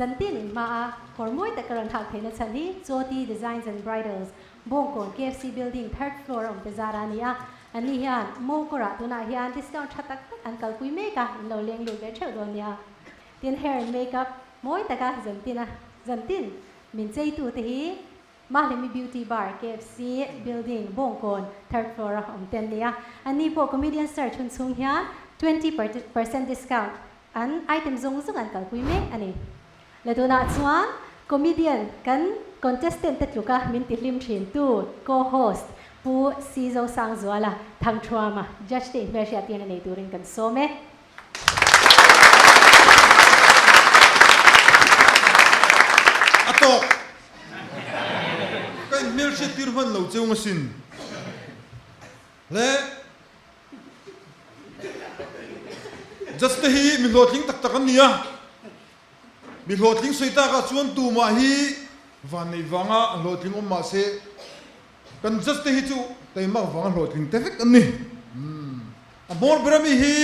Zantin in hma a kawr mawi tak ka rawn hak theihna chhan hi Chawti Designs and Bridals, Bawngkawn KFC Building third floor a awm te zar a ni a. Anni hian Mo kawrah tunah hian discount tha tak tak an kalpui mek a, in lo leng lut ve theuh dawn nia. Tin hair and makeup mawi taka zantin a zantin min cheitu te hi Mahlemi Beauty Bar, KFC Building, Bawngkawn, third floor a awm te an ni a. Anni pawh Comedian Search hun chhung hian 20% discount an item zawng zawng an kalpui mek a ni. La tunah chuan comedian kan contestant te tluka min ti hlim thin tu co-host Pu Si Zosangzuala Thangthuama judge te inhmelhriat tirna nei turin kan sawm e. A tawk! Ka inhmelhriat tir hman lo cheu ngasin le. Judge te hi mi hlawhtling tak tak an ni a, mi hlawhtling sawi takah chuan tumah hi vanneih vanga hlawhtling awm mahse kan judge te hi chu teimak vanga hlawhtling te vek an ni. A hmawr ber ami hi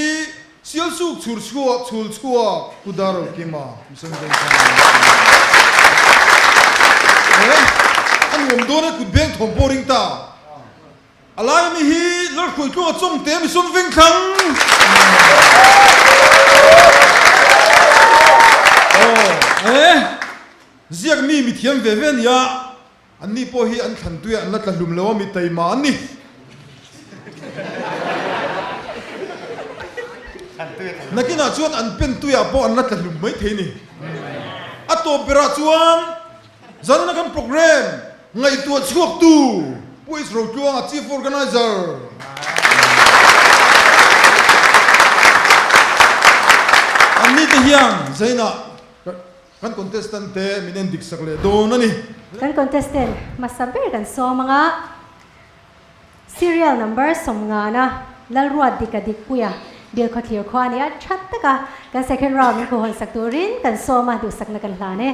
Sialsuk chhur chhuak chhul chhuak Pu Darokima Mission Vengthlang a ni. A nuam dawn e kut beng thawm pawh ring ta. A lai ami hi Lalhruaitlunga Chawngte Mission Vengthlang. Aw e ziak mi mithiam ve ve a nia. Anni pawh hi an thlan tuiah an la tla hlum lo a, mi taima an ni. Nakinah chuan an pen tuiah pawh an la tla hlum mai thei ni. A tawp berah chuan zanina kan programme ngaihtuah chhuaktu Pu H Rotluanga Chief Organizer. Anni te hian zainah Kan contestant te min en dik sak leh dawn a ni. Kan contestant hmasa ber kan sawm anga serial number sawmngana Lalruat Dika Dikpuia Bilkhawthlir khua a ni a, tha taka kan second round min khuhawn sak turin kan sawm a, duhsakna kan hlan e.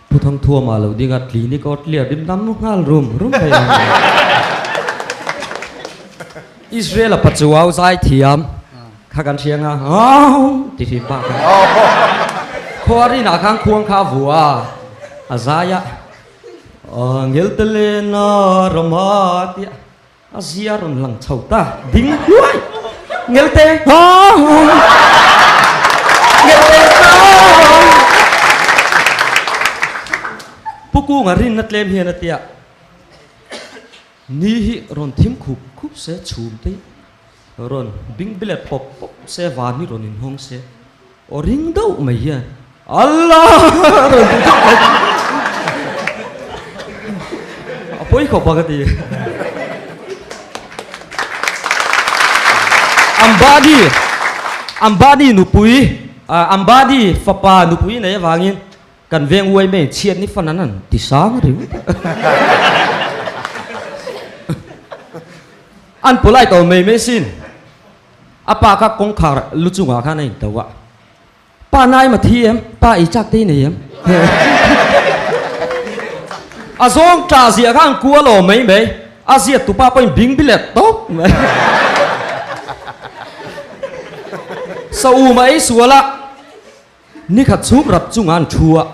Pu Thangthuama lo ding a, clinic aw clear rim dam nghal rum rum thei ang. Israel a pachuau zai thiam kha kan hria nga au ti thin pa kha. Khuarin ah khan khuang kha a vua a, a zai a, Angelte lena rama tia a zia rawn lang chho ta ding hluai Ngelte Ngelte Pu Kunga rinna tlem hian a tia ni hi rawn thim khup khup se chhum te rawn bing bilet pawp pawp se van hi rawn inhawng se aw ring deuh mai hian Allah rawn ti thut mai a pawi khawp a ka ti Ambani Ambani nupui Ambani fapa nupui nei avangin kan veng uai mai chhiat ni fan an an ti sang ringawt an polite awm mai mai sin a pa kha kawngkhar lu chungah khan a in to a Pa nai ma thi em? Pa ei chak te i nei em? A zawng ṭah ziah kha an kual awm mai mai. A ziat tupa pawhin bing bi let tawp mai. Sa u ma ei sual a, nikhat chhum rap chungah an thu a.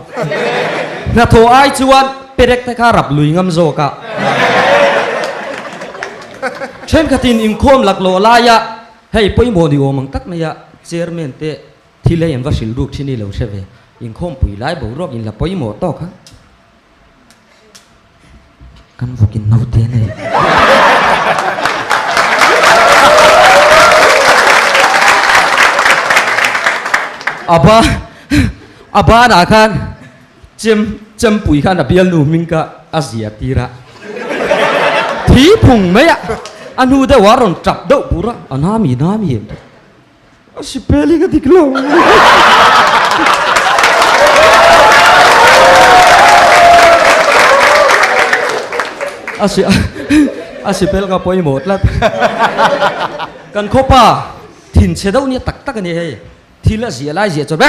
Hnathawh ai chuan perek te kha rap lui ngam zawk a. Thenkhatin inkhawm laklawh laia hei pawimawh ni awm ang tak mai a, chairman te Thil hei an va hrilh ruk thin i lo hre ve. Inkhawmpui lai boruak in la pawimawh tawk a. Kan vawkin naute a nei. A ba a banah khan chem chempui khan a bialnu hming kha a zia tir a. Thi phung mai a, a hnu deuh a rawn tap deuh bur a, a nami nami em. A spelling a dik lo. A si a spell ka pawimawh tlat. Kan khawpa thin chhe deuh nia tak tak a ni hei. Thil a ziah lai ziah chuan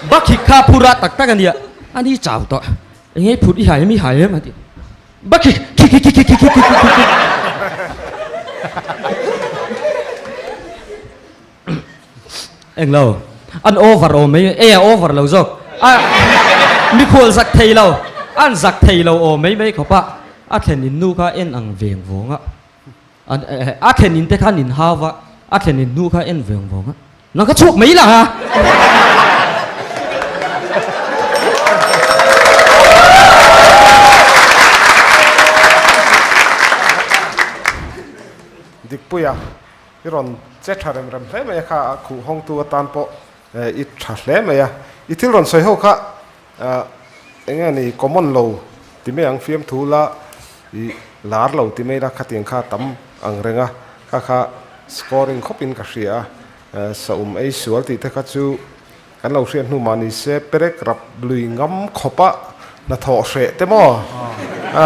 Bakhik kha phur a tak tak a nia. Ani chau tawh. Enge phur i hai em i hai em a ti. Bakhi khi khi khi khi khi khi khi. Englo. An over awm mai e a over lo zawk. A mikhual zak thei lo. An zak thei lo awm mai mai khawp a. A thlen in nu kha en ang veng vawng a. An a thlen in te kha an inhau va. A thlen in nu kha en veng vawng a. Nang kha chhuak mai lah a. Dikpuia, i rawn che tha rem rem hle mai a kha a khuh hawngtu atan pawh i tha hle mai a. I thil rawn sawi ho kha eng nge ni common lo ti mai ang fiamthu la i lar lo ti mai la khatiang kha tam ang reng a kha kha scoring khawp in ka hria a saum ei sual tih te kha chu kan lo hriat hnu mah ni se perek rap lui ngam khawp a hnathawh hreh te maw a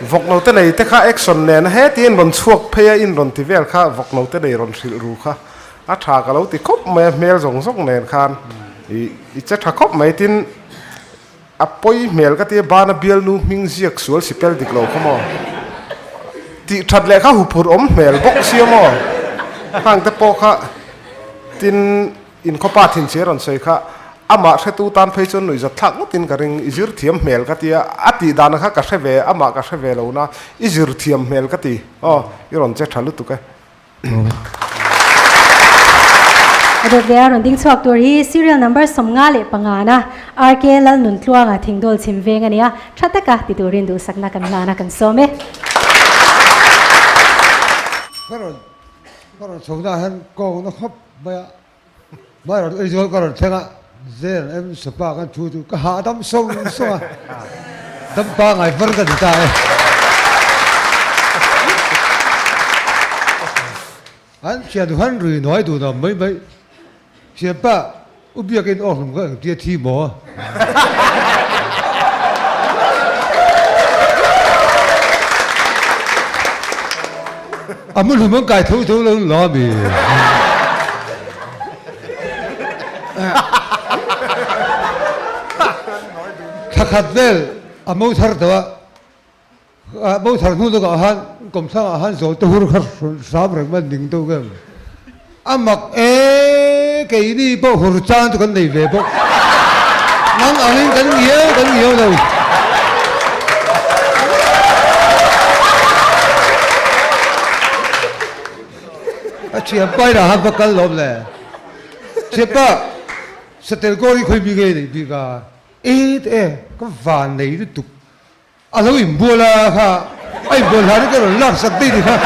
vawk no te nei te kha action nen a heti in rawn chhuak phei a in rawn ti vel kha vawk no te nei rawn hrilh ru kha a tha ka lo ti khawp mai a hmel zawng zawng nen khan i i che tha khawp mai tin A pawi hmel ka tia bana bialnu hming ziak sual sipel dik lo kha maw? Tih that leh kha huphurh awm hmel bawk sia maw? Hang te pawh kha tin inkhawpa thinchhia rawn sawi kha amah hretu tan phei chuan nuihzat thlak ngawtin ka ring i zir thiam hmel ka tia a tih dan kha ka hre ve amah ka hre ve lo na i zir thiam hmel ka ti aw i rawn che tha lutuk e. A dawt ve a rawn ding chhuak tur hi serial number 55 na RK Lalnuntluanga Thingdawl chhim veng a nia, tha taka ti turin duhsakna kan hlan a kan sawm e. Ka rawn ka rawn chho na hian kawng na khawp mai a, mai rawn Aizawl ka rawn thleng a, Zen em sapa kan thu chu ka hahdam sawng sawng a, dam pangai var ka ni ta e. An thian han rui nuai dun awm mai mai. Thianpa, u biakin aw hlum ka engtia thi maw? A mu hlum an kai tho tho lo la mi. Thla khat vel a mo thar tawh a, a mo thar hnu deuhah khan kawmthlangah khan zawl te hur kha hram reng mai a ning deuh vel. A mak e, keini pawh hur chang chu kan nei ve bawk. Nang angin kan ngiau kan ngiau lo. A thianpa in a han va kal lawm le. Thianpa, satel kawl hi khawi mi nge neih bik a? E te e, ka van nei lutuk. A lo inbual a kha, a inbual hlan hi ka rawn lak sak daih ni kha.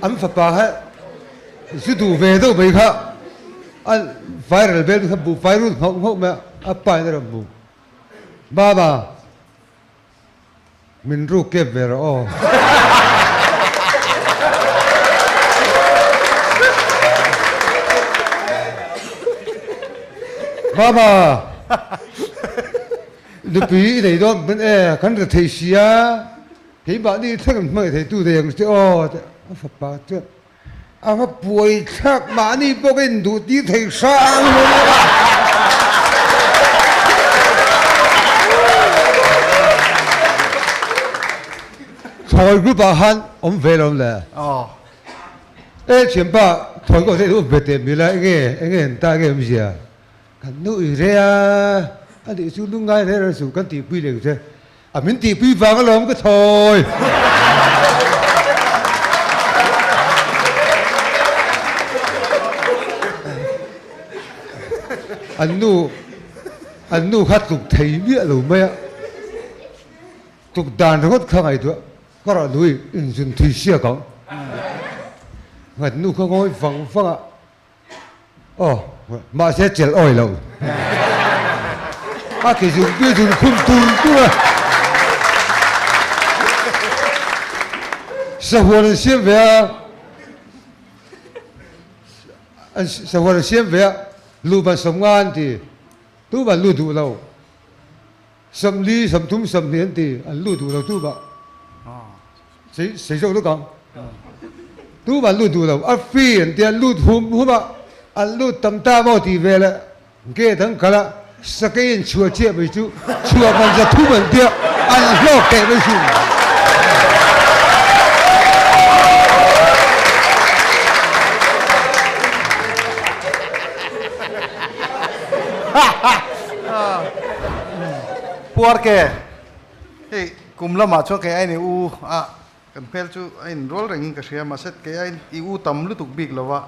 An fapa kha zu duh ve deuh mai kha, a viral vel kha buhfai rut nghauh nghauh mai a, a pa in a rawn hmu. Baba. Min ruk kep ve rawh aw. Baba, nupui i nei dawn hman e, kan ra thei sia, keimahni thleng an hmangaih thei tu nei ang che aw, a fapa chuan A va buai thlak mahni pawh ka induh tir thei hrang lo a. Thawi group ah khan awm ve lo le. E thianpa thawi group ah hian awm ve teh mila enge enge an ta enge awmzia. Kan nu i re a, a nih chu lungngai reng reng suh kan tihpui leh che. A min tihpui vang alawm ka thawi. An nu an nu kha tluk thei miah lo mai a, tluk dan ringawt kha ngaihtuah ka rawh nui inzun thui siak ang. Ngat nu kha ngawi vang vang a. Aw, mahse chelh awi lo. A ke zung pui zung khum tur tur a. Sahuan an siam ve a, an sahuan an siam ve a, luhban sawmnga an ti, tumah an lut duh lo. 40, 30, 20 an ti, an lut duh lo tumah. Sei sei zawk lawk ang. Tumah an lut duh lo. A free an tia, lut hum hum a, an lut tam ta maw tih vel a, gate an kalh a, sakei an chhuah chiah mai chu, chhuah man za thum an tia. An hlawk teh mai sin. Puar ke hei kum lamah chuan kei ain i u a kan hmel chu a inrual rengin ka hria mahse kei ain i u tam lutuk bik lo va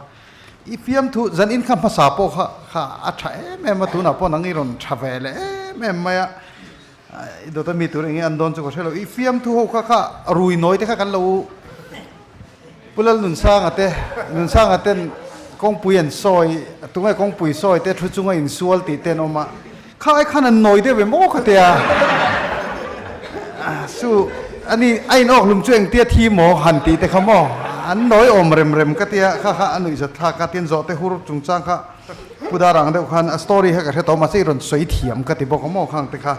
i fiamthu zan in kha hmasa pawh kha kha a tha em em a tunah pawh nang i rawn tha ve leh em em mai a i dawt a mi tur eng nge an dawn chu ka hre lo i fiamthu ho kha kha rui nawi te kha kan lo Pu Lalnunsanga te, Nunsanga ten kawngpui an sawi, tunge kawngpui sawi te thu chunga insual tih te an awm a, kha ai khan an nawi deuh em aw ka tia. Su, ani a in awk hlum chu engtia thi maw han tih te kha maw, an nawi awm rem rem ka tia, kha kha a nuihzat thlak a, tin zawh te hur chungchang kha Pu Darang deuh khan a story kha ka hre tawh mahse i rawn sawi thiam ka ti bawk a maw khang te kha.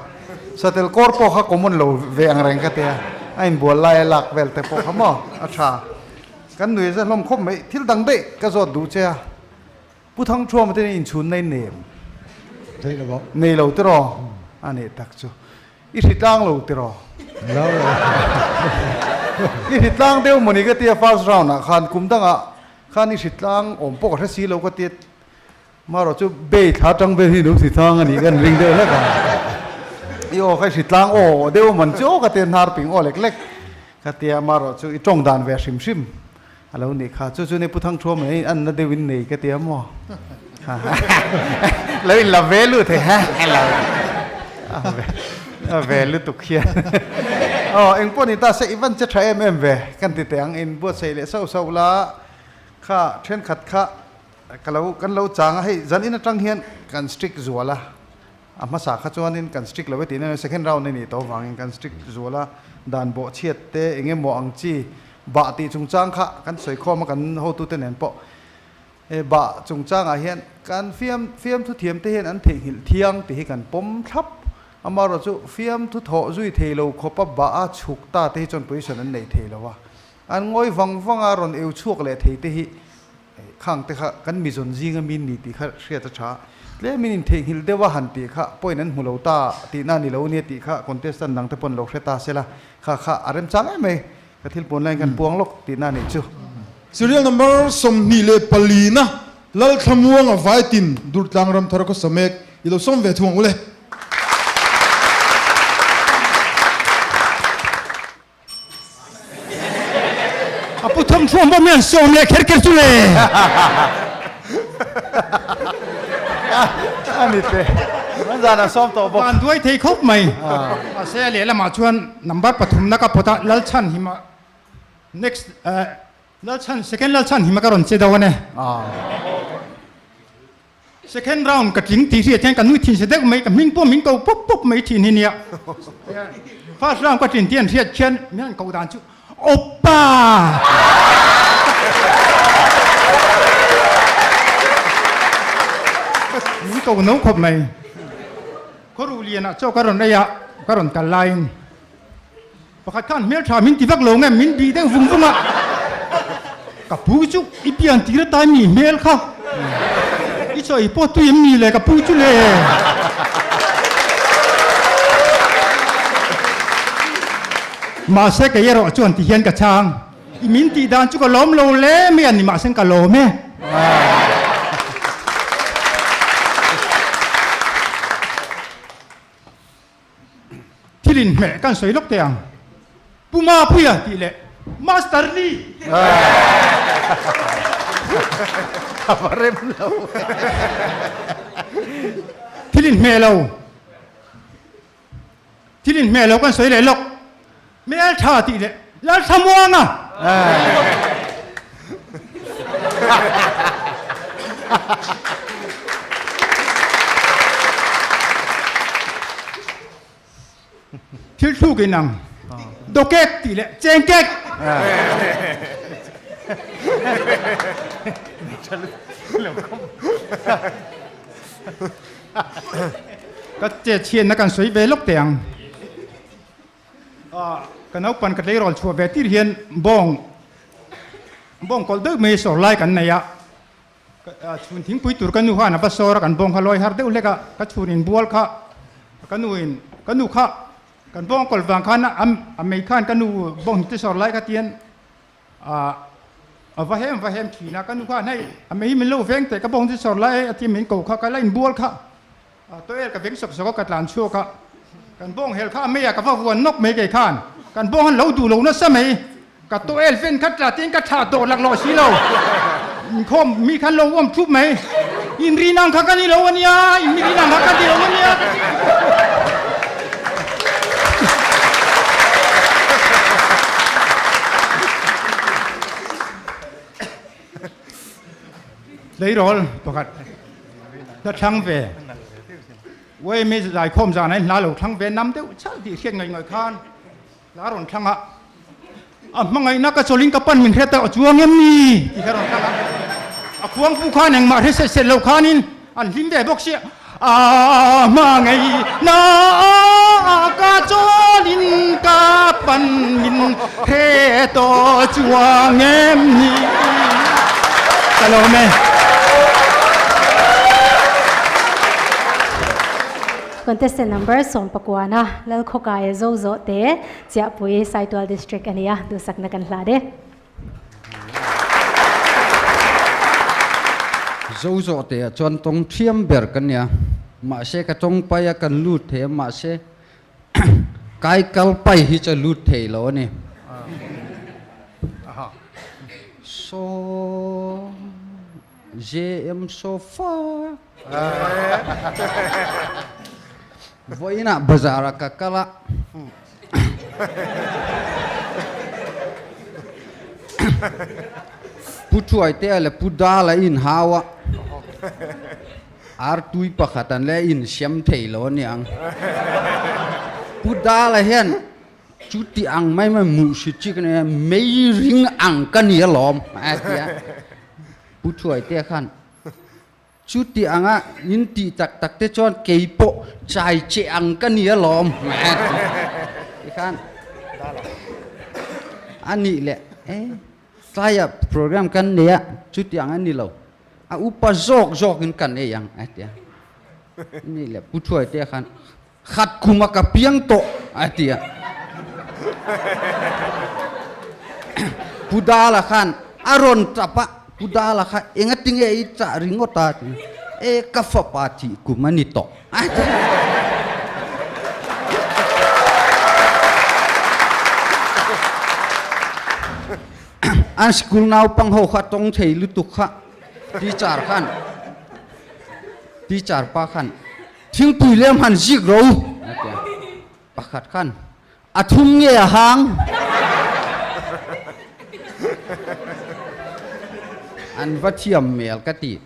Satel kawr pawh kha common lo ve ang reng ka tia, a inbual lai a lak vel te pawh kha maw a tha. Kan nui za hlawm khawp mai, thil dang daih ka zawt duh che a, Pu Thangthuama te nen inchhun na in nei em? Nei lo bawk. Nei lo tiraw? A nih tak chu. I hritlang lo tiraw? Lo lo. I hritlang deuh mawni ka tia first round ah khan kum dangah khan i hritlang awm pawh ka hre si lo ka tia. Marawh chu bei thla tang vel hi lo si thang a nih kan ring deuh hlek a. I aw kha i hritlang aw deuh man chu aw ka tia hnar ping aw lek lek ka tia marawh chu i tawng dan ve hrim hrim a lo nih kha. Chu chu ni Pu Thangthuam mai an na deuh in nei ka tia maw. Lo in la ve lut he ha lo a ve lutuk hian. Aw engpawh ni ta se i van che tha em em ve kan ti teh ang in buatsaih leh sauh sauh la kha thenkhat kha Ka lo, kan lo chang a, hei zan in atang hian kan strict zual a, a hmasa kha chuanin kan strict lo e tih na second round a nih tawh avangin kan strict zual a, dan bawh chhiat te eng emaw ang chi bah tih chungchang kha kan sawi khawm a kan hotute nen pawh he bah chungchangah hian kan fiam fiamthu thiam te hian an theihnghilh thiang tih hi kan pawm thlap, amaherawhchu fiamthu thawh zui thei lo khawpa bah a chhuk ta te hi chuan position an nei thei lo a, an ngawi vang vang a rawn eu chhuak leh thei te hi Khang te kha kan mizawn zinga min ni tih kha hriat a tha. Tlemin intheihnghilh deuh a han tih kha point an hmu lo ta tihna a ni lo nia tih kha contestant dang te pawn lo hre ta sela kha kha a remchang em mai. Ka thil puan laiin kan puang lawk tihna a nih chu. Serial number 24 na Lalthlamuanga Vaitin Durtlang Ramthar khaw samek i lo sawm ve thung ang u le. A pu thawm thuam bawm hian sawm leh kher kher chu le. Ani te. An zan a sawm tawh bawk. Van duai thei khawp mai. Mahse a lehlamah chuan number pathumna ka pawt a, Lalchhan hima next Lalchhan second Lalchhan hima ka rawn che deuh a ni. Second round ka tling tih hriat hian ka nui thin se deuh mai, ka hming pawh min ko pawp pawp mai thin hi nia. First round ka tlin tih an hriat khian min han koh dan chu Oppa! Min ko no khawp mai. Khawruh lianah chaw ka rawn ei a, ka rawn kal laiin Pakhat khan hmeltha min ti vak lo nge min bih deuh vung vung a, ka pu chu i pian tir atai mi hmel kha i chawi pawh tui em ni le ka pu chu le. Mahse kei erawh chuan ti hian ka chhang, i min tih dan chu ka lawm lo le mai a ni mahse ka lawm e. Thil inhmeh kan sawi lawk teh ang. Pu Mapuia tih leh Master Lee. A va rem lo. Thil inhmeh lo. Thil inhmeh lo kan sawi leh lawk. Hmeltha tih leh Lalthlamuanga. Thil thluk in ang Dawkek tih leh Chengkek. Ka che chhiatna kan sawi ve lawk teh ang. Ka naupan ka tleirawl chhuah ve tir hian bawng bawng kawlh deuh mai sawr lai kan nei a, chhun thingpui tur ka nu khan a va sawr a, kan bawng kha lawi har deuh hlek a, ka chhun inbual kha ka nu in ka nu kha Kan bawng kawl vang khan a mei khan ka nu bawng hnute sawr lai kha tian a va hem va hem thin a, ka nu khan hei a mei hi min lo veng teh ka bawng hnute sawr lai a ti min ko kha ka la inbual kha toel ka veng sawk sawk a ka tlan chhuak a, kan bawng hel kha a mei ah ka va vuan nawk mai kei khan kan bawng han lo duh lo nasa mai ka toel ven kha tla tiin ka thlah tawh laklawh si lo inkhawm mi khan lo awm thup mai inrin ang kha ka ni lo ania inrin ang kha ka ti lo ania. Tleirawl pakhat hla thlang ve Uaimi zaikhawm zan ah in hla lo thlang ve nam deuh chal tih hriat ngaih ngaih khan hla rawn thlang a, a hmangaihna ka chawlhin ka pan min hre tawh chuang em ni tih kha rawn thlang a, a khuangpu khan engmah hre set set lo khanin an hlim ve bawk sia, a hmangaihna ka chawlhin ka pan min hre tawh chuang em ni ka lawm e. Contestant number sawmpakuana Lalkhawkaia zo zawh te Chiahpui Saitual District a ni a, duhsakna kan hlat e. Zo zawh te ah chuan tawng thiam ber ka nia, mahse ka tawng pai a kan lut thei a, mahse kai kal pai hi chu lut thei lo a ni. So JM sofa. Vawiinah bazar ah ka kal a. Pu Thuaitea leh Pu Dala inhau a, artui pakhat an leh insiam thei lo a niang. Pu Dala hian chuti ang mai mai muhsi chi ka nia, mei ring ang ka ni alawm a ti a. Pu Thuaitea khan Chuti anga in tih tak tak te chuan kei pawh chai che ang ka ni alawm ti khan a nih leh e tlaiah program kan nei a chuti ang a ni lo a upa zawk zawk in kan ei ang a ti a nih leh Pu Thuai te khan Khat kum a ka piang tawh a ti a. Pu Dala khan a rawn tap a, Pu Dala kha engatinge i chah ringawt a ti. E ka fapa thih kum a ni tawh a ti. An school naupang ho kha tawng thei lutuk kha teacher khan teacher pa khan Thingpui lem han zik ro a ti a, pakhat khan a thum nge a hang? An va thiam mel ka ti.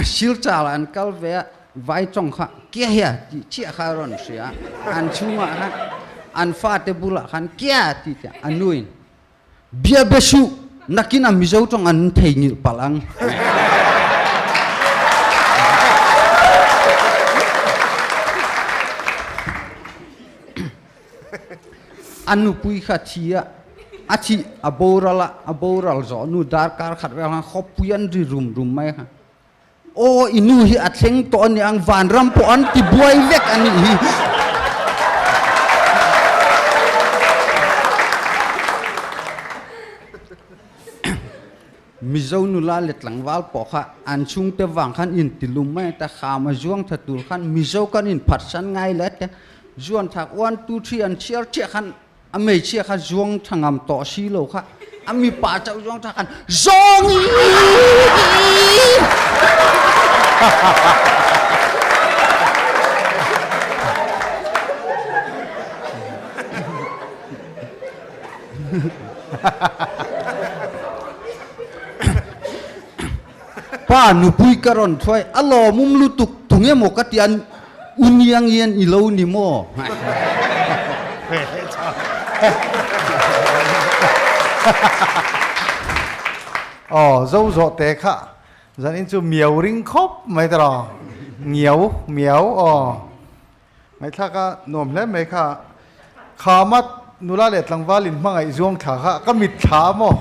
Silchar an kal ve a, vai tawng kha kia hia tih chiah kha a rawn hria a, an chhungah khan an fate bulah khan kia tih tih a nuin Bia be suh, nakin a Mizo tawng an thei ngilh palh ang. A nupui kha thi a, a thih a boral a, a boral zawh nu darkar khat vel khan khawpui an ri rum rum mai kha. Aw i nu hi a thleng tawh a ni ang, vanram pawh an ti buai vek a nih hi. Mizo nula leh tlangval pawh kha an chhungte vang khan intilum mai a ta, khama zuang tha tur khan Mizo kan inphatsan ngai leh te, zuan thak one two three an chhiar chiah khan A hmeichhia kha zuang tha ngam tawh si lo kha a mipa chauh zuang tha khan zawng Pa nupui ka rawn thuai a lawmum lutuk tunge maw ka ti a Uniang hian i lo ni maw? Aw, zo zawh te kha zan in chu miau ring khawp mai ta rawh. Ngiau, miau, aw. Ngaihthlak a nuam hle mai kha. Khama nula leh tlangval in hmangaih zuang thla kha ka mit thla a maw?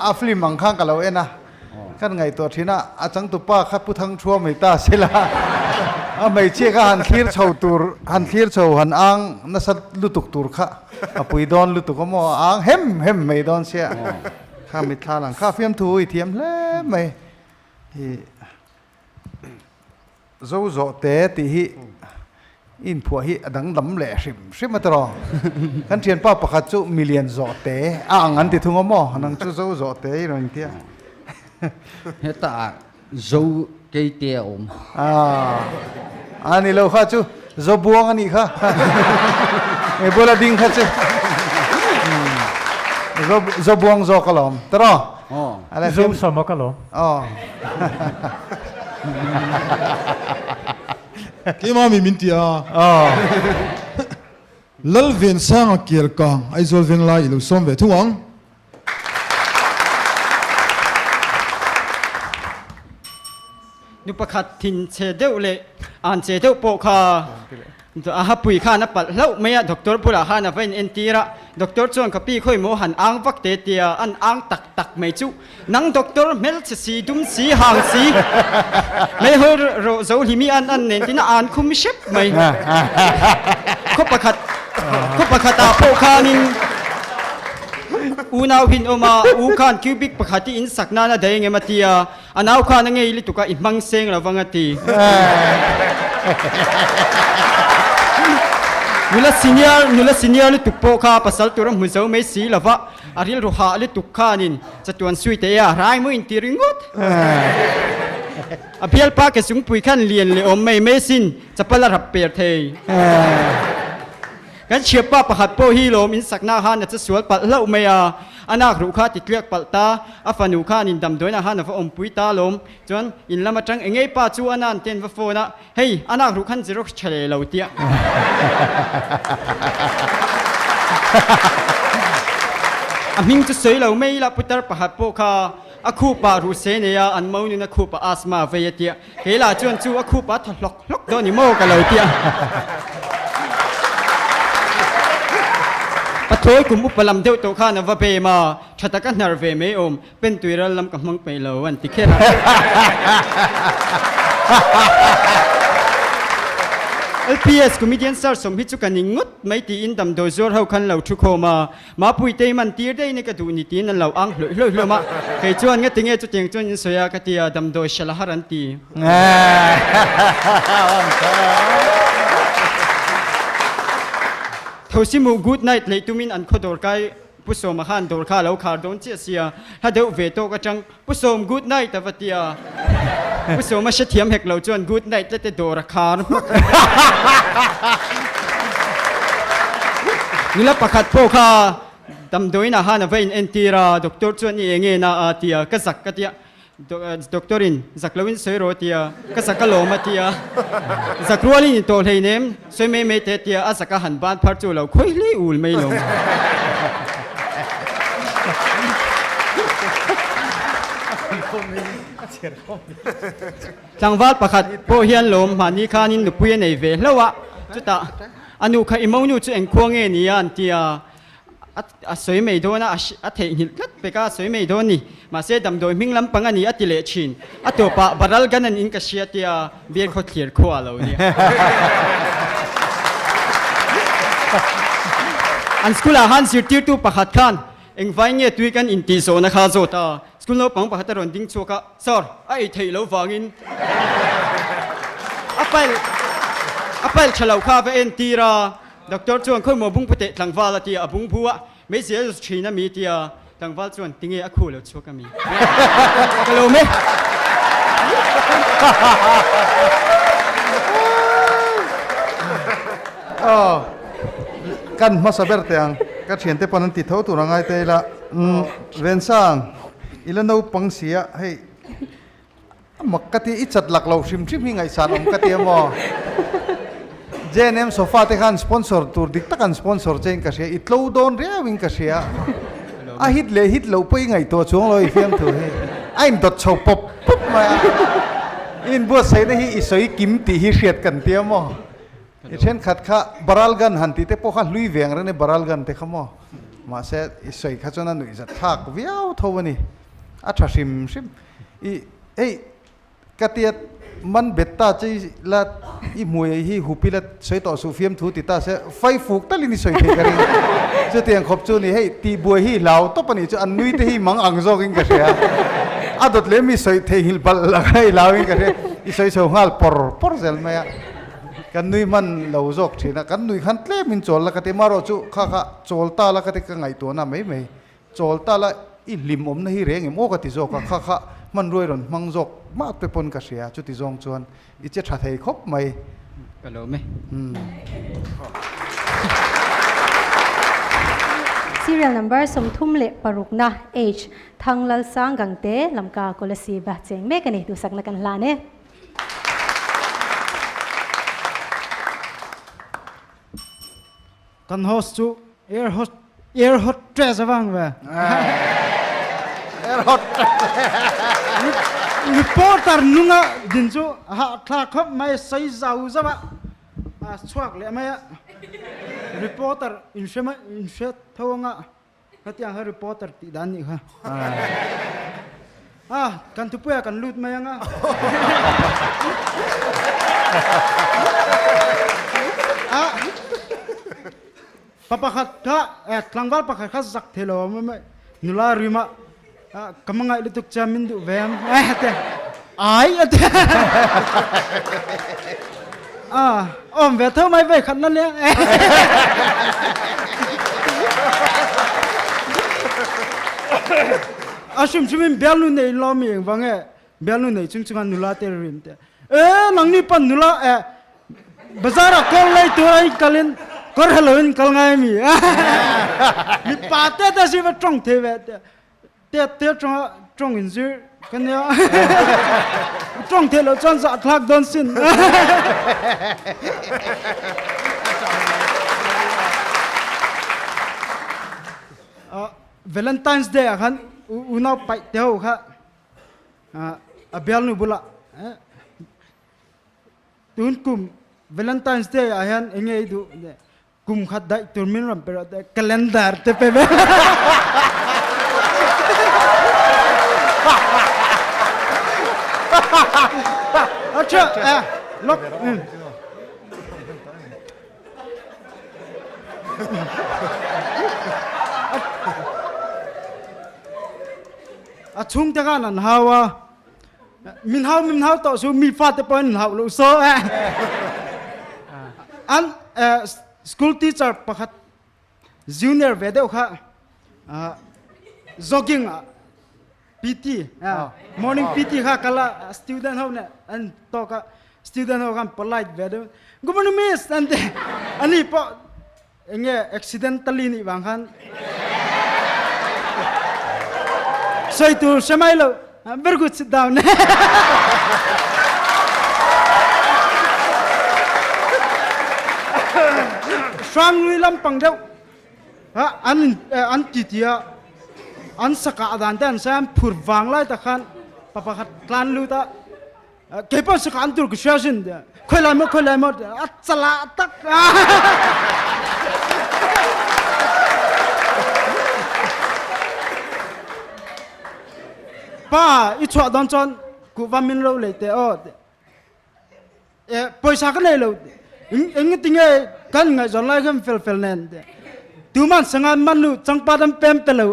A film ang khan ka lo en a. Kan ngaihtuah thin a, a changtupa kha Pu Thangthua mai ta se la. A hmeichhia kha han thlir chho tur, han thlir chho han ang nasa lutuk tur kha a pui dawn lutuk a maw, a ang hem hem mai dawn sia. Kha mitthla lang kha fiamthu i thiam hle mai. I Zo zawh te tih hi i inphuah hi a danglam leh hrim hrim a tiraw? Kan thianpa pakhat chu milian zawh te a ang an ti thung a maw? Nang chu zo zawh te i rawn inti a. Hetah zo keite a awm. A ni lo kha chu zo buang a nih kha. He bula ding kha chu zo buang zawk alawm tiraw? Zo sawmawk alawm. Aw. Keimah mi min ti a. Lalvensanga Kialkang Aizawl Venglai i lo sawm ve thung ang. Nu pakhat thin chhe deuh leh an che deuh pawh kha a hapui khan a palh hlauh mai a, doctor bulah khan a va in entir a, doctor chuan ka pi khawi maw han ang vak te tia an ang tak tak mai chu nang doctor hmelchhe si dum si hang si meihawl rawh zo hlimi an an nen tin a an khum hrep mai khaw pakhat khaw pakhat ah pawh khanin unau hin awm a u khan cubic pakhat hi in sak nan a daih engem a tia A nau khan a ngei lutuk a, i hmang seng lo vang a ti. Nula senior, nula senior lutuk pawh kha pasal tur a hmu zo mai si lo va, a rilru hah lutuk khanin chatuan sui teh a, rai maw inti ringawt. A bialpa ke chungpui khan lian leh awm mai mai sin, chapal a rap per thei. Kan chhiatpa pakhat pawh hi lawm in sakna khan a che sual palh hlauh mai a, a nak ruh kha ti tliak palh ta, a fanu khan in damdawiin ah khan a va awmpui ta lawm, chuan in lam atang engei pa chu a nan ten va phone a, hei a nak ruh khan xerox tha leh lo tia. A hming chu sawi lo mai ila putar pakhat pawh kha a khup ah ruh se nei a, an mo nun a khup ah asthma a vei a tia. Kei lah chuan chu a khup a thaw hlawk hlawk dawn ni maw ka lo ti a. Pathlawi kum upa lam deuh tawh khan a va bem a, tha taka hnar ve mai awm, pen tui ral lam ka hmang peih lo an ti kher a. LPS comedian sir sawm hi chu ka ning ngawt mai tiin damdawi zuar ho khan lo thu khawm a. Mapui te man tir daih ni ka duh ni tiin an lo ang hlawih hlawih hlawm a, kei chuan nga tinge chutiang chuan in sawi a ka ti a, damdawi hre la har an ti. Thosimu good night lei tumin an khaw dawr kai Pu Sawma khan dawr kha a lo khar dawn chiah sia, hla deuh ve tawk atang Pu Sawm good night a va ti a, Pu Sawma hrethiam hek lo chuan good night la te dawr a khar hmak. Nula pakhat pawh kha damdawiin ah khan a va in entir a, doctor chuan i enge na a ti a, ka zak ka ti a, doctor in zak lo in sawi rawh a ti a, ka zak alawm a ti a, zak rual in intawh hleinem sawi mai mai teh a ti a, a zak a han ban phar chu lo khawi hlei ul mai lo. Tlangval pakhat pawh hian lawm mahni khanin nupui a nei ve hlauh a, chutah a nu kha i monu chu engkhua nge ni a an ti a, a sawi mai dawn a, a theihnghilh tlat pek a, a sawi mai dawn ni. Mahse damdawi hming lampang a ni a ti leh thin. A tawpah baral gan an in ka hria tia beer khaw thlir khua a lo nia. An school ah khan zirtirtu pakhat khan engvai nge tui kan intih zawhna kha zawt a, school naupang pakhat a rawn ding chhuak a, Sir, a ei theih lo vangin a file a file tha lo kha va entir a, Doctor chuan khawi maw bungbu teh tlangval a ti a, a bungbu a, meizial thin a mi ti a, tlangval chuan tinge a khu lo chhuak a mi? Ka lo me. Aw, kan hmasa ber teh ang, ka thiante pawn an ti tho tur a ngai te ila, umm Vensang, i la naupang si a, hei A mak ka ti, i chat lak lo hrim hrim hi ngaihsan awm ka ti a maw? JNM sofa te khan sponsor tur dik tak an sponsor che in ka hria, i tlo dawn riau in ka hria. A hit leh hit loh pawh i ngaihtuah chuang lo i fiamthu hi. A indawt chho pawp pawp mai a. I inbuatsaihna hi i sawi kim tih hi hriat kan ti a maw? I thenkhat kha Baralgan han tih te pawh kha hlui ve ang reng a ni Baralgan te kha maw? Mahse i sawi kha chuan a nuihzat thlak viau tho a ni. A tha hrim hrim. I hei Ka tia man bet ta che la i hmui hi hupi la sawi tawh suh fiam thu ti ta se fai fuk talin i sawi thei ka ring. Chutiang khawp chu ni hei tih buai hi hlau tawp a nih chu an nui te hi mang ang zawkin ka hria. A dawt leh mi sawi theihnghilh palh la kha i hlau in ka hria. I sawi chho nghal pawr pawr zel mai a. Kan nui hman lo zawk thin a, kan nui khan tlem in chawl la ka ti marawh chu kha kha chawl ta la ka ti ka ngaihtuahna mai mai. Chawl ta la i hlim awmna hi reng em aw ka ti zawk a, kha kha hmanruai rawn hmang zawk mah te pawn ka hria, chuti zawng chuan i che tha thei khawp mai. Ka lawm e. Serial number 36na H Thanglalsang Gangte Lamka Kolasib a cheng mek a ni, duhsakna kan hlan e. Kan host chu air host air hostess avang ve. Air hostess. Reporter nunga din chu ha thla khop mai sai zau zava a chhuak leh mai a. Reporter in hre mai in hre tho anga khatiang kha reporter tih dan nih kha. A kan thupuia kan lut mai anga. A pa pakhat kha tlangval pakhat kha zak thei lo mai mai nula rima ka hmangaih lutuk che min duh ve ang te ai a ti a awm ve tho mai vei khat na nia A hrim hrim in bialnu nei lo mi eng vang e bialnu nei chung chunga nula te rim te e nangni pan nula e bazar a kawr lei tur a in kalin kawr helo in kal ngai mi mi pa te te si va tong thei ve te te te tong tong in zir kan nia tong thei lo chuan za thlak don sin Valentine's Day ah khan unau paih te ho kha a bialnu bulah tun kum Valentine's Day ah hian enge i duh kum khat daih tur min rawn pe rawh calendar te pe ve. Acha eh lok A chhungte khan an hau a, min hau min hau tawh su mi fate pawh in hau lo so eh. An school teacher pakhat junior ve deuh kha jogging ah PT morning PT kha kala student ho ne an talk a student ho khan polite ve deuh good morning miss an ti ani pawh enge accidentally nih vang khan soi tur hre mai lo very good sit down hrang lui lampang deuh an an ti tia an saka dan te an sai an phur vang lai tak khan pa pakhat tlan lut a kei pawh saka an tur ka hria sin khoi lai maw khoi lai maw a chala tak pa i chuah don chuan kuhva min lo lei te aw pawisa ka nei lo eng tinge kan ngaihzawn lai khan fel fel nen tuman sanga man nu changpat an pem pe lo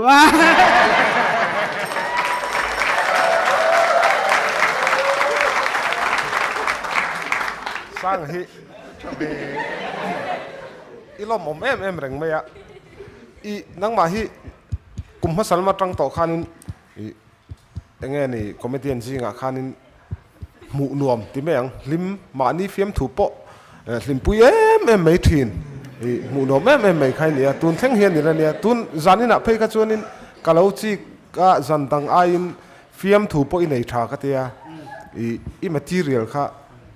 Sang hi i lawm awm em em reng mai a i nangmah hi kum hmasa lama tang tawh khanin i Enge ni comedian zingah khanin hmuh nuam ti mai ang, hlim mahni fiamthu pawh hlimpui em em mai thin i hmuh nuam em em mai kha i ni a, tun thleng hian i la nia, tun zaninah phei kha chuanin ka lo chik a zan dang aiin fiamthu pawh i nei tha ka tia, i i material kha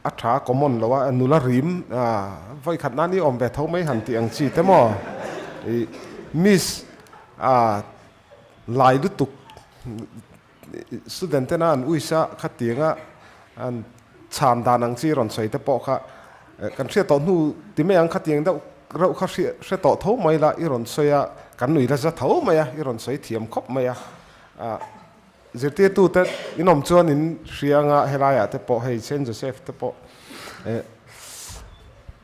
a tha common lo a, nula rim vawikhat nan i awm ve tho mai han tih ang chi te maw i miss a Lai lutuk student tena an uisa khatianga an chhan dan ang chi rawn sawi te pawh kha kan hriat tawh hnu ti mai ang khatiang deuh reuh kha hre tawh tho mai la i rawn sawi a kan nui la za tho mai a i rawn sawi thiam khawp mai a. Zirtirtute in awm chuan in hria anga helaiah te pawh hei Saint Joseph te pawh eh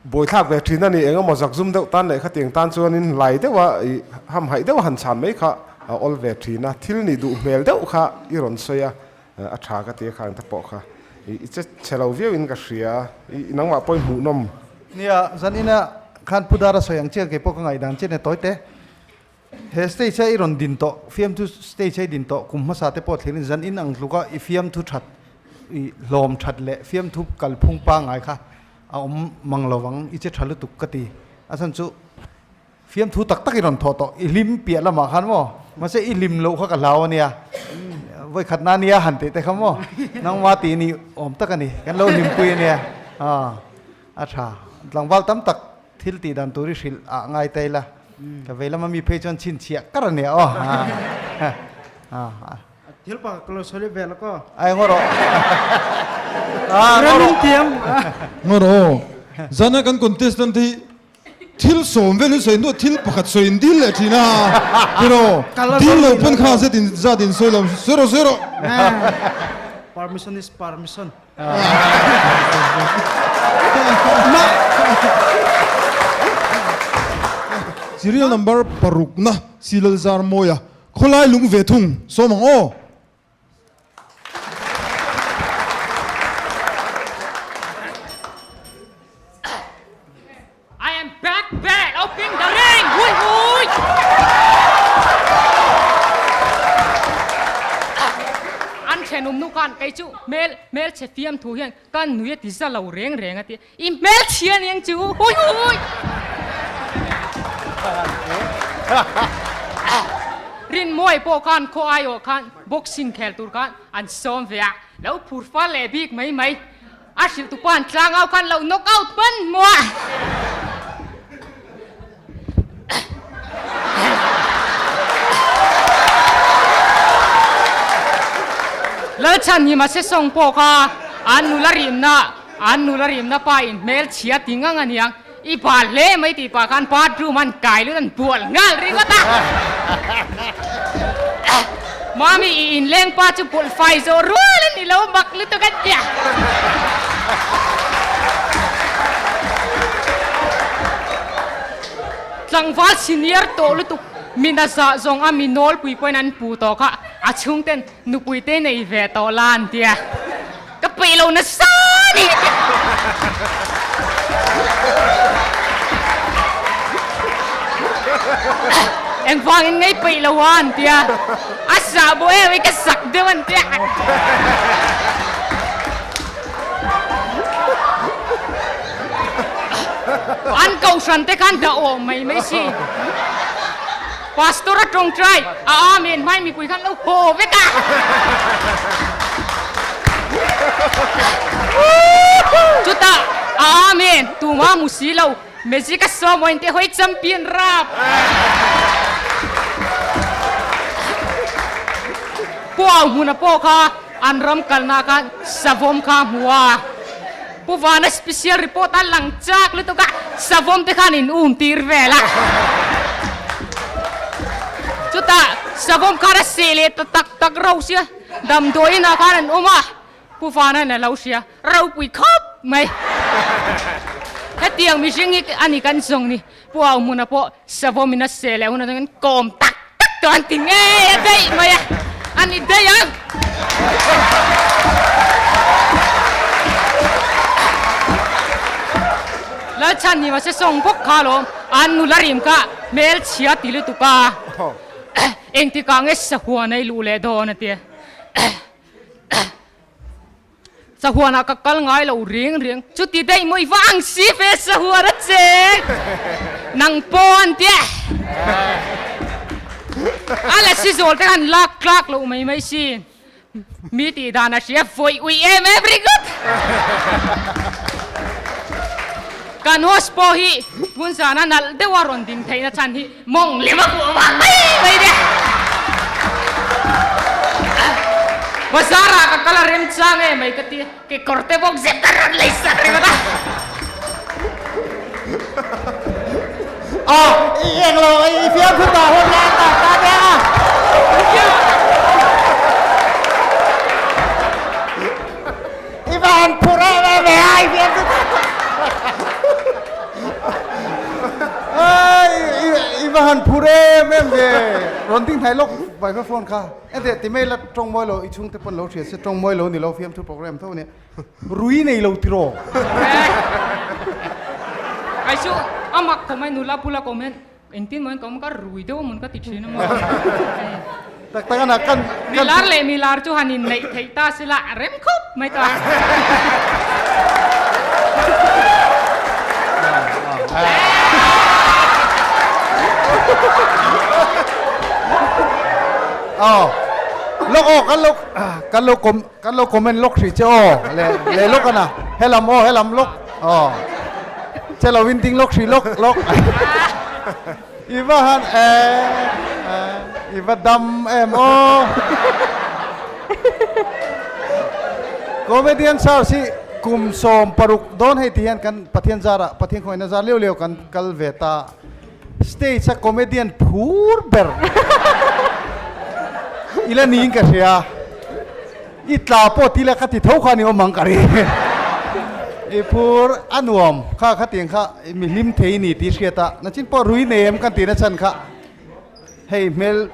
buaithlak ve thin a ni. Eng emaw zakzum deuh tan leh khatiang tan chuanin lai deuha ih hamhaih deuha han chhan mai kha a awl ve thin a. Thil nih duh hmel deuh kha i rawn sawi a, a tha ka ti a khang te pawh kha ih i che chhe lo viau in ka hria. Ih nangmah pawh i hmuhnawm. Nia, zan ina khan Pu Dara sawi ang chian kei pawh ka ngaihdan chian e tawi te. He stage a i rawn din tawh, fiamthu stage a i din tawh kum hmasa te pawh thlir in zan in ang tluk a i fiamthu that, i hlawm that leh fiamthu kalphung pangngai kha a awm mang lo vang, i che tha lutuk ka ti. A chhan chu fiamthu tak tak i rawn thawh tawh, i hlim piah lamah khan maw, mahse i hlim loh kha ka hlau a nia, vawikhat na nia han tih te kha maw, nangma tih ni awm tak a ni, kan lo hlimpui a nia, a tha. Tlangval tam tak Thil tih dan tur i hrilh ah ngai ta ila, ka vei lama mi phei chuan chhinchhiah kar a nia aw. Thil pakhat ka lo sawi ve lawk aw. Ai ngaw rawh. Ram in tiam. Ngaw rawh aw. Zana kan contestant te hi thil sawm vel in sawi hnuah thil pakhat sawi in dil leh thin a. Tiraw? Dil lo pawn kha zet in zat in sawi lo. Sawi rawh sawi rawh. Permission is permission. Serial number parukna Silalzar Mawia khawlai lung ve thung sawm ang aw. I am back back open the ring hui hui An thenawm nu khan kei chu hmel hmelchhe fiam thu hian ka nui a ti za lo reng reng a ti i hmelchhia ni ang chu hui hui Rinmuai pawh khan khaw aiawh khan boxing khel tur khan an sawm ve a lo phur fal leh bik mai mai. A hrilh tu pa'n tlangau khan lo knock out hman hmuah. Lalchhan hi mahse sawng pawh kha an nula rimna an nula rimna pa in hmel chhia ti ngang a niang i bal hle mai tih pah khan bathroom an kai lut an bual nghal ringawt a. Mami i inleng pa chu pawlh fai zawh rual a ni lo mak lutuk a tia. Tlangval senior tawh lutuk mina zah zawng a mi nawlpui pawhin an pu tawh kha a chhungten nupui te nei ve tawh la an tia. Ka peih lo nasa ni. Engvangin ngei peih lo a an tia. A sah bawh em i ka sak deuh an tia. An kohhran te khan dah awm mai mai si. Pastor a tawngtai a amen hmai mipui khan lo haw vek a. Chutah a amen tuma mu si lo magic a sawm awin te hawi champion rap. Pu Au Hmuna pawh kha an ram kalna khan savawm kha a hmu a. Pu Vana special report a lang chak lutuk a, savawm te khan in um tir vel a. Chutah savawm khan a seh leh ta tak tak ro sia, damdawi inah khan an awm a, Pu Vana in a lo hria, ropui khawp mai. Hetiang mihring hi a ni kan zawng ni, Pu Auhmuna pawh savawm in a seh leh hunah chuan kan kawm tak tak tawh an ti ngei a daih mai a, a ni daih ang. Lalchhan ni mahse sawng bawk kha alawm, an nula rim kha hmel chhia ti lutuk a, engtikah nge sahuan a i luh leh dawn a ti a. Sahuanah ka kal ngai lo reng reng, chuti daih maw i va ang si ve sahuan a cheng nang pawh an tia a la si zawl te khan lak tlak loh mai mai sin mi tih dan a hria vawi ui em em ringawt kan host pawh hi tun zana nalh deuha rawn ding theihna chhan hi Mawng lem a kuah vang mai mai nia. Bazar ah ka kal a rem chang e mai ka ti a, kekawr te bawk zep ka rawn lei sak ringawt a. A, i eng lo, i fiamthu ta hun lai ta ta nia. em ve. Rawn ding hnai lawk microphone kha. Ente ti mai la tawng mawi lo i chhungte pawn lo hria se tawng mawi lo ni lo fiamthu program tho ania. Rui nei lo tiraw? Kai chu a mak khawp mai nula bula ka awm hian engtin maw hian ka awm ka rui deuh a mawn ka ti thin a maw. Tak tak ana kan Milar leh milar chu han inneih theih ta sila a rem khawp mai ta. Aw lawk aw kan lo kan lo kawm Kan lo comment lawk hrih che aw le le lawk ana helam aw helam lawk aw che lo in ding lawk hrih lawk lawk i va han e i va dam em aw comedian search hi kum 16 dawn hei ti hian kan Pathian zarah Pathian khawngaihna zar liau liau kan kal ve ta Stage a comedian phur ber ila niin ka hria. I tla pawh ti la ka ti tho kha ni awm ang ka ring. I phur a nuam kha khatiang kha mi hlim thei ni tih hriat a, nachin pawh rui nei em kan tihna chhan kha hei hmel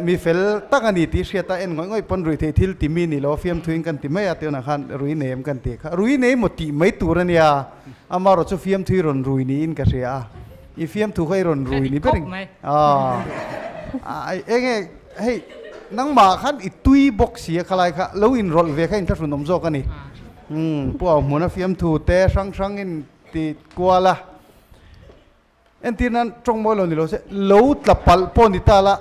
mi fel tak a ni tih hriat a en ngawih ngawih pawn rui theih thil ti mi ni lo fiamthuin kan ti mai a tunah khan rui nei em kan tih kha rui nei maw tih mai tur a nia. Amarawh chu fiamthu i rawn rui niin ka hria a, i fiamthu kha i rawn rui ni ber in aw enge hei nangmah khan i tui bawk si a khalai kha lo inrawlh ve kha inthlahrun awm zawk a ni. Umm Pu Auhmuna fiamthu te hrang hrang in ti kual a, entir nan tawng mawi lo ni lo se lo tla palh pawh ni ta la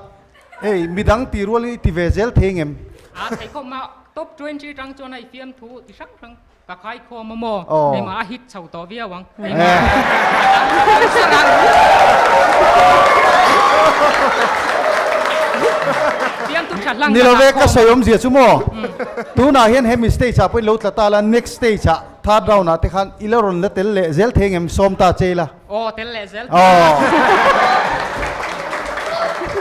hei midang ti rualin i ti ve zel thei ngem? A theikhawm a top 20 tang chuan a i fiamthu ti hrang hrang. Ka khai khawm a maw? Keimah a hit chho tawh viau ang. Ni lo ve ka sawi awmzia chu maw? Tunah hian hemi stage ah pawh in lo tla ta la, next stage ah third round ah te khan i la rawn la tel leh zel thei ngem sawm ta che ila. Aw tel leh zel.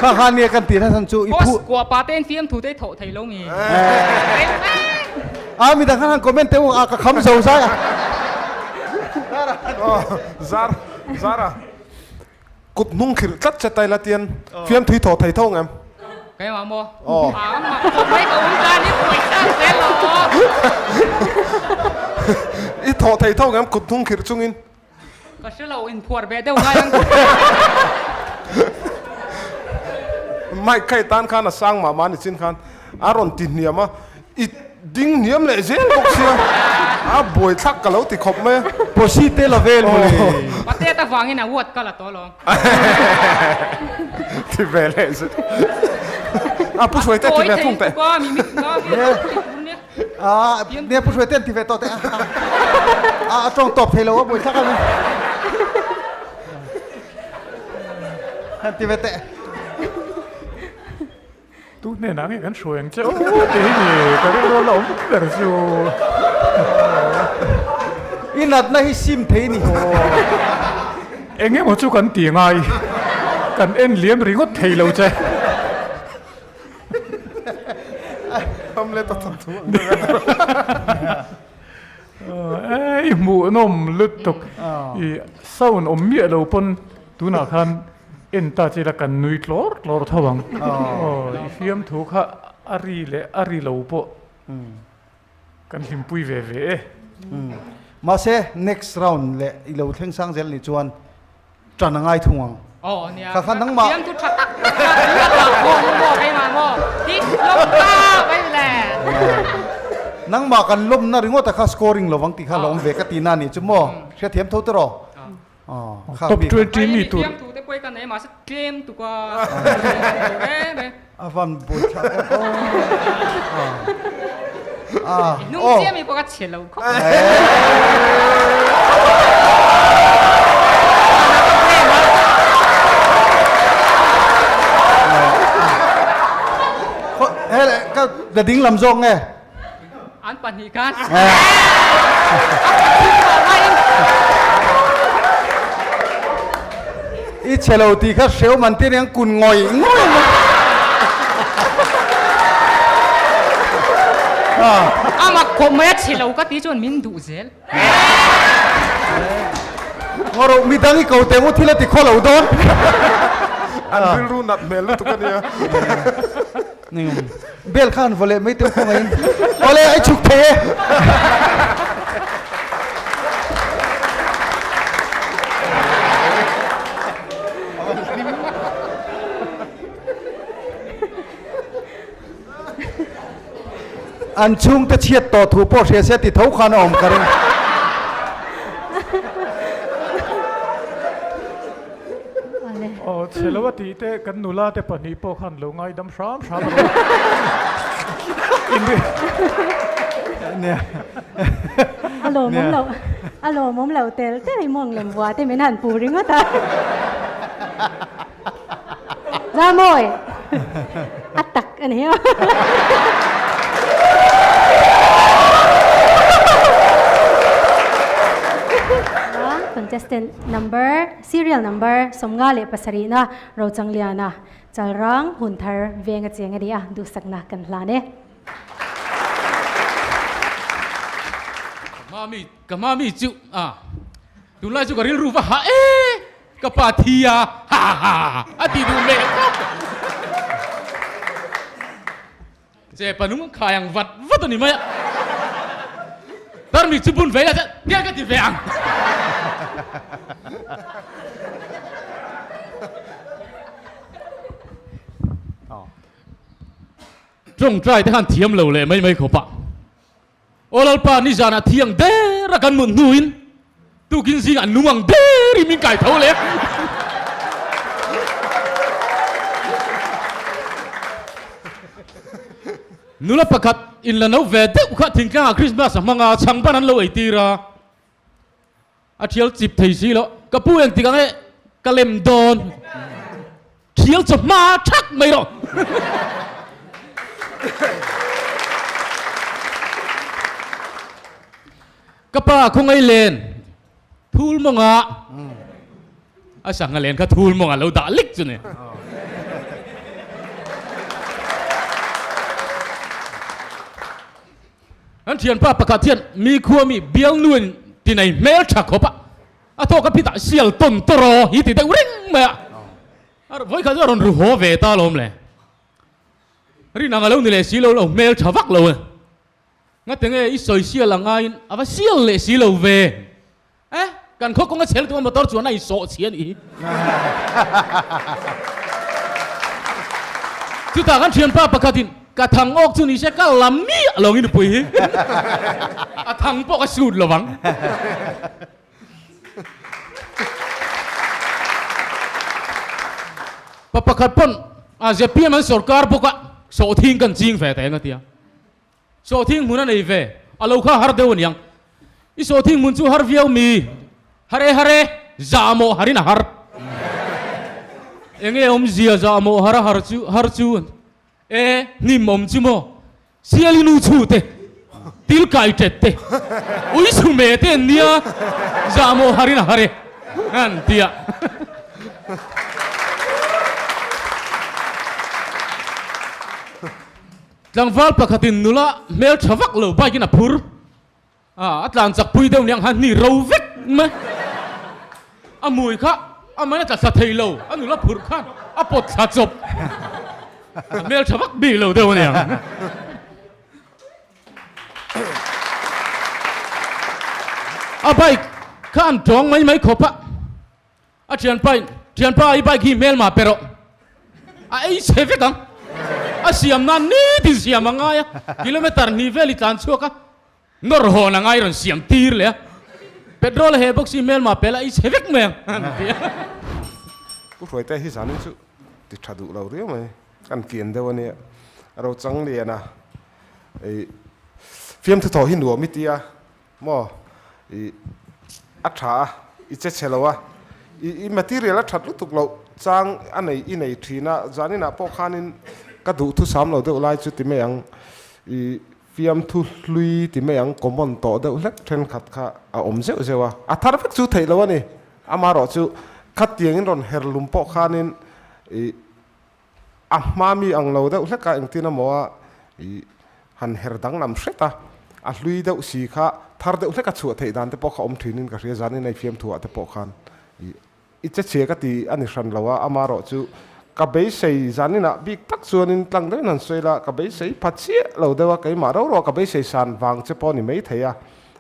Kha kha nia kan tih na chhan chu i phu. Kua pa te in fiamthu te i thawh thei lo mi. A midang khan han comment teh u a ka kham zo zai a. Zara Zara kut hnung khirh tlat che tai la tian fiamthu i thawh thei tho ngem. Keimah maw? A mak khawp mai ka um tan i pawisa zel lo aw. I thawh thei tho ngem kut hnung khirh chungin. Ka hre lo inphuar ve deuh ngai ang. Mic kha i tan khan a sang mah mah ni chin khan a rawn ti hniam a, i ding hniam leh zel bawk sia, a buai thlak ka lo ti khawp mai a. Posi te la vel mawle. Patet avangin a uat ka la tawh alawm. Ti ve leh zel. A pu hruai te ti ve thung teh. A tawi thei lutuk a, mi mit nga vel ti tur nia. A nia pu hruai ten ti ve tawh teh a a tawng tawp thei lo a buai thlak a han ti ve teh. Tu hnenah nge kan hruai ang che aw tih hi ni ka rilru la awm ber chu. I natna hi sim thei ni. Eng emaw chu kan ti ngai kan en liam ringawt thei lo che. Hamlet a tham thu ang Ei hmuhnawm lutuk i sound awm miah lo pawn tunah khan en ta che ila kan nui tlawr tlawr tho ang. Aw i fiamthu kha a ri leh a ri lo pawh kan hlimpui ve ve e. Mahse next round leh i lo thleng sang zel nih chuan Ṭan a ngai thung ang. Aw nia. Kha kha nangmah. Fiamthu ṭha tak tak kha tui a dah khawm a maw keimah maw hit lawm ta mai le. Nangmah kan lawmna ringawt a kha scoring lovang tih kha la awm ve ka tihna anih chu maw hriathiam tho tawh rawh. Aw kha Top 20 mi tur. Fiamthu te pawh i ka nei mahse tlem tuk a. A van buai thlak em aw. I hnung chiah mi pawh ka chhe lo khawp. Hele ka ka ding lam zawk nge? An pahnih khan. I chhe lo tih kha hreu man te aniang kun ngawih ngawih mai. A mak khawp mai a chhe lo ka tih chuan min duh zel. Ngawrh midang i ko teh u thil a ti khaw lo dawn. An rilru nat hmel lutuk a nia. Bel kha han vaw leh mai teuh kawngaiin. Awle a i chhuk thei e. An chhungte chhiat tawh thu pawh hria se ti tho khan a awm ka ring. Aw chhe lo a tih te kan nula te pahnih pawh khan lo ngaidam hram hram a rawh. A lawmawm lo a lawmawm lo tel tel i mawng lem vua te min han pu ringawt a. Zamawi! A tak a ni a. Contestant number, serial number 57 na Rochangliana Chalrang Hunthar veng a cheng a ni a, duhsakna kan hlan e. Ka mami, ka mami chu a tunlai chu ka rilru va hah e. Ka pa thi a, ha ha a ti duh meh khawp. Che pa nung khai ang vat vat a ni mai a. Tarmi chu bun ve ila chuan tiang ka ti ve ang. Tawngtai te khan thiam lo leh mai mai khawp a. Aw Lalpa, nizanah thi ang der a kan mut hnuin tukin zingah nung ang derin min kai tho leh. Nula pakhat in la no ve deuh kha thingtlangah Christmas a hmang a, chhangban an lo eitir a. A thial chip thei si lo. Ka pu engtik ang e ka lem dawn. Thial chaw hma thak mai rawh. Ka pa khawngaih len thul mawngah a sangha len kha thul mawngah lo dah lek chu ni. An thianpa pakhat hian mi khua mi bialnuin ti nei hmel tha khawp a, a thawk a phitah sial tawn tawr aw hi ti deuh reng mai a, vawi khat chu a rawn ru haw ve ta alawm le. Rin ang a lo ni leh si lo lo hmel tha vak lo e. Ngate nge i sawi sial ang aiin a va sial leh si lo ve. Eh, kan khaw kawnga chhel tum a motor chuan a insawh chhi a nih hi. Chutah kan thianpa pakhatin ka thang awk chu ni se ka lam miah lo ang i nupui hi. A thang pawh ka sut lo vang. Pa pakhat pawn a ZPM an sorkar bawk a, sawhthing kan ching ve ta eng a tia. Sawhthing hmun a nei ve, a lo kha har deuh aniang. I sawhthing hmun chu har viau mi, har e har e, zah mawh harin a har. Enge awmzia zah mawh har a har chu har chu e hnim awm chu maw, siali nu chhu te, til kai tet te, ui chhu me te an nia, zah mawh harin a har e an ti a. Tlangval pakhatin nula hmel tha vak lo bike in a phur a, a tlan chak pui deuh niang han hni ro vek mai. A mui kha a man a tla thla thei lo, a nula phurh khan a pawt thla chawp. A hmel tha vak bik lo deuh aniang. A bike kha an tawng mai mai khawp a. A thianpa in, Thianpa, i bike hi hmelma pe rawh. A ei chhe vek ang. A siam nan nitin siam a ngai a, kilometer hnih vel i tlan chhuak a, nawr hawn a ngai rawn siam tir leh a. Petrol a heh bawk si hmelma pe la ei chhe vek mai ang, an ti a. Pu Hruaite hi zanin chu ti tha duh lo riau mai, kan kian deuh a nia. A ro chang lian a, i fiamthu thawh hi nuam i tia. Maw? I a tha a, i che chhe lo a, i i material a that lutuk loh chang a nei i nei thin a, zaninah pawh khanin ka duhthusam lo deuh lai chu ti mai ang, i fiamthu hlui ti mai ang common tawh deuh hlek thenkhat kha a awm zeuh zeuh a, a thar vek chu theih loh a ni, amaherawhchu khatiangin rawn her lum pawh khanin i A hma mi ang lo deuh hlek a, engtin emaw a i han her danglam hret a, a hlui deuh si kha thar deuh hlek a chhuah theih dan te pawh kha awm thinin ka hria, zanin a i fiamthu ah te pawh khan i i che chhia ka ti a ni hran lo a, amaherawh chu Ka beisei zaninah bik tak chuanin tlang deuhin han sawi la, ka beisei pha chiah lo deuh a, keimah ro ro ka beisei san vang che pawh a ni maithei a,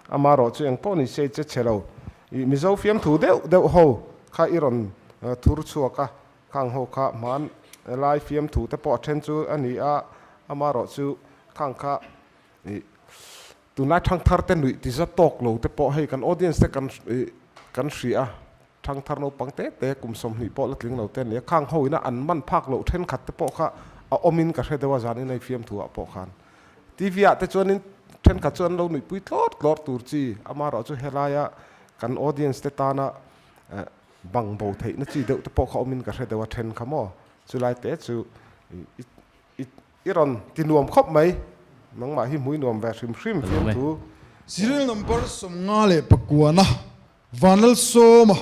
amarawh chu eng pawh ni se che chhe lo. I Mizo fiamthu deuh deuh ho kha i rawn thur chhuak a, khang ho kha hman lai fiamthu te pawh a then chu a ni a, amarawh chu khang kha i tunlai thangthar te nuih ti za tawk lo te pawh hei kan audience te kan kan hria a, Thangthar naupang te te kum 20 pawh la tling lo te ania, khang ho ina an man phak loh thenkhat te pawh kha a awmin ka hre deuh a, zanin hei fiamthu ah pawh khan TV ah te chuanin thenkhat chu an lo nuihpui tlawr tlawr tur chi, amaherawh chu helaia kan audience te tana bang bo theihna chi deuh te pawh kha awmin ka hre deuh a then kha maw, chulai te chu i i rawn ti nuam khawp mai, nangmah hi hmui nuam ve hrim hrim fiamthu. Serial number 59 Vanlalsawma,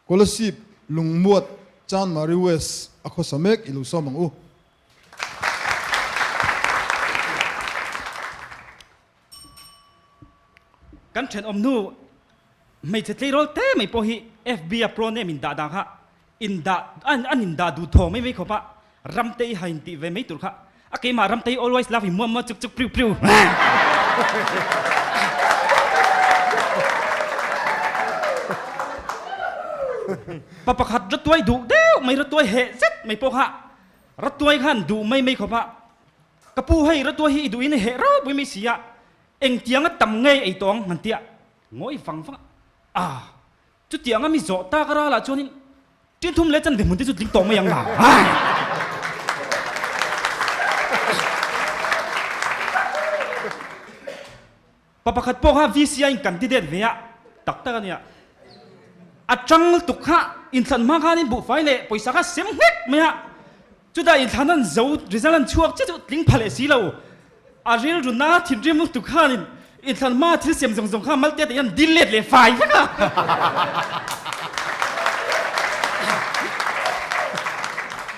Kolasib, Lungmuat, Chanmari West a khawsa mek i lo sawm ang u. Kan thenawm hnu hmeichhe tleirawl te mai pawh hi FB a pro name in dah dan kha in dah an in dah duh thaw mai mai khawp a, Ramte i ha in tih ve mai tur kha a keimah Ramte i always love i muah muah chuk chuk priu priu. Pa pakhat ratuai duh deuh mai ratuai heh zet mai pawh kha ratuai khan duh mai mai khawp a, ka pu hei ratuai hi i duh in i heh ropui mai si a, engtiang a tam ngei ei tawng han tia ngawi vang vang a, Chutiang a mi zawh tak ralah chuanin tin thum leh chanve hmun te chu tling tawh mai ang la. Pa pakhat pawh kha VC a in candidate ve a, tak tak a nia. A tang lutuk kha inthlan hma khanin buhfai leh pawisa kha sem nghek mai a. Chutah inthlan an zo result an chhuak chiah chu tling pha leh si lo. A rilru na thinrim lutuk khanin inthlan hma thil siam zawng zawng kha malte te hian dil let leh fai vek a.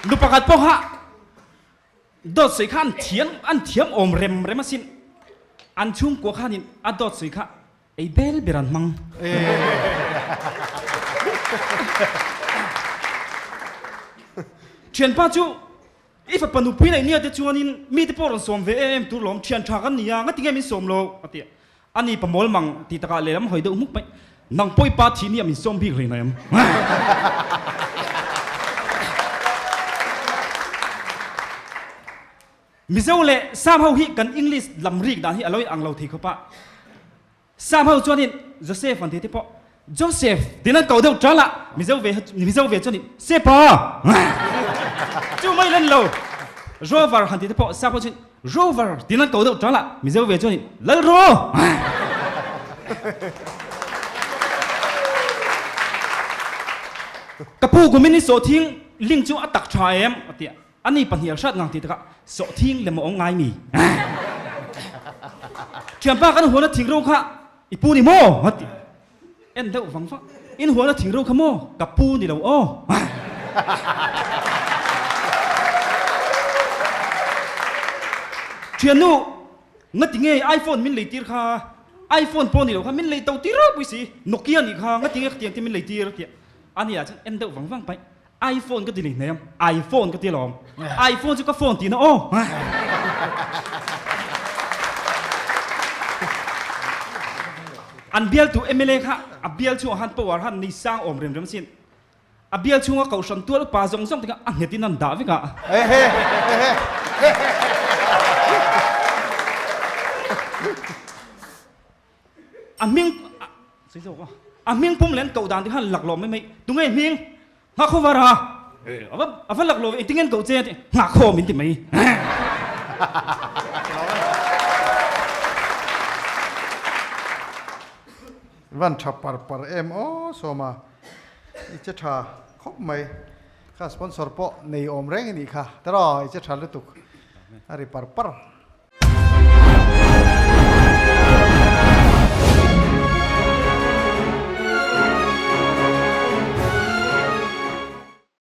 Nu pakhat pawh kha dawt sawi kha an thiam an thiam awm rem rem asin. An chhungkua khanin a dawt sawi kha Ei bel ber an hmang. Thianpa chu i fapa nupui neih nia te chuanin mite pawh rawn sawm ve em em tur lawm, thian tha kan nia, ngati nge min sawm lo a ti a. Ani pa mawl mang ti takah lehlam hawi deuh hmuk mai, nang pawh i pa thih nia min sawm bik reng em? Mizo leh Sam ho hi kan English lam rik dan hi a lo in ang lo thei khawp a. Sam ho chuanin Joseph an ti te pawh Joseph tiin an ko deuh ṭal a, Mizo ve Mizo ve chuanin Sepa chu mai len lo. Rover han ti te pawh Sam ho chuanin Rover tiin an ko deuh ṭal a, Mizo ve chuanin Lalro. Ka pu kumin i sawhthing link chu a tak ṭha em? a ti a. Ani pahnih a hriat ngang tih takah sawhthing lem a awm ngai mi? Thianpa kan huana thingro kha i pu ni maw? A ti. En deuh vang vang. In huana thingro kha maw? Ka pu ni lo aw. Thiannu, ngati nge iPhone min lei tir kha? iPhone pawh ni lo kha min lei to tir ropui si. Nokia nih kha ngati nge khatiang te min lei tir? A ti a. Ani ah chuan en deuh vang vang paih. iPhone ka ti leh hnem iPhone ka ti alawm iPhone chu ka phone tihna aw an bialtu MLA kha a bial chhungah khan power khan nei sang awm rem rem sin a bial chhunga kohhran tual upa zawng zawng te kha a nghet in an dah vek a A hming sawi zawk a, a hming pum leh an koh dan te khan lak lawh mai mai, tunge hming? Nghakhaw var a, a va lak lawh ve, engtin nge an koh che a ti, Nghakhaw min ti mai. Van tha par par em aw Sawma, i che tha khawp mai, kha sponsor pawh nei awm reng i nih kha, tiraw i che tha lutuk a ri par par.